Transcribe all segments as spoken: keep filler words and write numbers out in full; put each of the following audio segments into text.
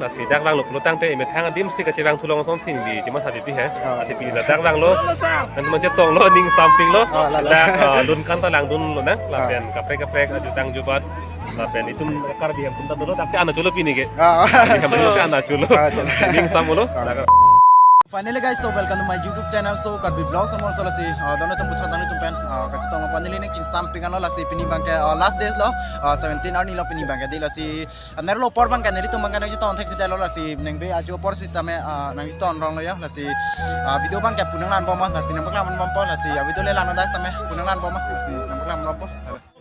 Lasi dak vanglo pulo tangte emethang adim si kachevang thu long ason si neli chima sa titi he. Oh. Lasi pini la dak vanglo. Nangtum man chetonglo, ning sampinglo. Oh, la, la. Dak, ah, lun kan ta langdunlo nang. Ah. Lapen kaprek kaprek ajutang jubat. Lapen itum Karbi hem atum ta dolo, dak ke ana cholo pini ke. Ah. Karbi hem atum ke ana cholo. Ah, cholo. Ning samlo. Ah. Dak. Finally guys, so welcome to my YouTube channel. So Karbi Vlogs amon so lasi, ah, dono tum puchot nangtum pen, ah, kachetong lo, finally ning ching samping anlo lasi pini abangke, ah, last days lo, ah, seventeen arni lo pini abangke dei lasi, ah, nerlo apor abangke nelitum abangke nangchetong thekthedetlo lasi nengve ajo apor sitame, ah, nangchetong ronglo ya lasi, ah, video abangke punang lanbom lasi nangpaklang bompo lasi, ah, video le lang das tame punang lanbom lasi nangpaklang bompo.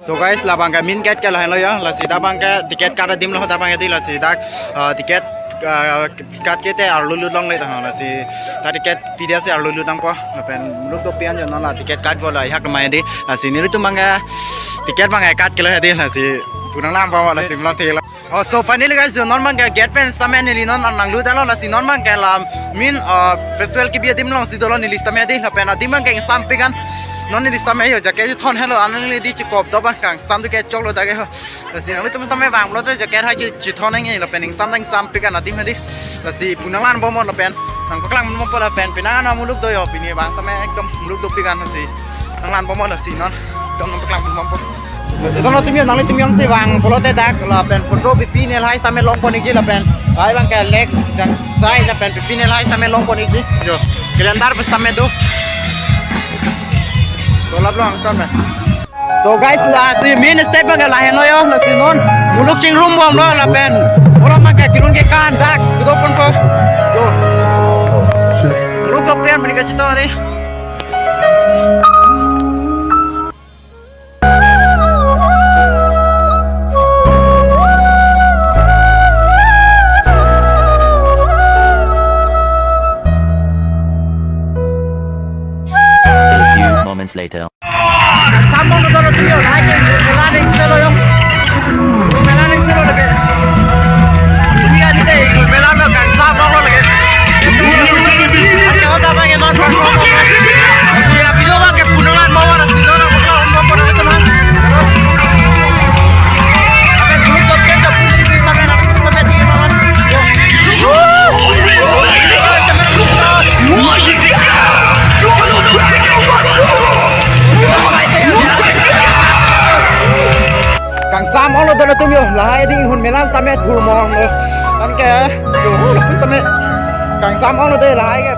So guys, labangke main gate ke lahenlo ya, lasi dak abangke ticket kat adim lo, dak abangke dei lasi dak, ah, ticket, ah, kat kete arlo lut longle tang lasi dak ticket pidetsi arlo lut tangpo, lapen muluk dopik an jo non la ticket kat bol la ihak mai dei, lasi nelitum abangke ticket abangke kat kelo dei, lasi punang langbom lasi mlo thelo. Oh, so finally guys, jo non abangke gate pen sitame neli non nanglut-etlo lasi non abangke la main, ah, festival kebi adim alongsi dolo neli sitame dei, lapen adim abangke ingsampik an non neli sitame yo jacket thon helo an neli dei chikop do abang kangsam do ke choklo dak ke ho. Lasi nanglitum sitame vang pulote jacket hai chi, chithon nangji lapen ingsam ta ingsampik an adim he dei. Lasi punang lanbom lapen nangpaklang bompo lapen penang an muluk do yo pini abang tame ekdom muluk dopik an lasi nang lanbom lasi non ekdom nangpaklang bompo. Lasi dono tum yo nanglitum jongsi vang pulote dak lapen photo pipi nelhai sitame longpon ikji lapen ai abangke lake jangsai lapen pipi nelhai sitame longpon ikji. Jo, calendar pu sitame do. Dolap long ton na. So guys, lasi main stage abangke lahenlo yo, lasi non muluk chingrum bomlo lapen pulo abangke kirun ke kan dak kedo ponpo. Yo. Muluk dopik an pini kachetong dei. A few moments later. Samong ko dolo tuyo, lahai ke mela ning selo yo. Mela ning selo lagi. Ini kan ite, mela lo kan samong lo lagi. Ate ko tabang ke non perform. Iya, video abangke punang lanbom lasi non abangke umbo ko na teman. Akan dulu top ten, top ten, top ten, top ten, top ten. Kangsam onglo dolo tum yo, lahai dei inghun mela tame thurmong lo. Anke, yo, lo tame. Kangsam onglo dei lahai ke.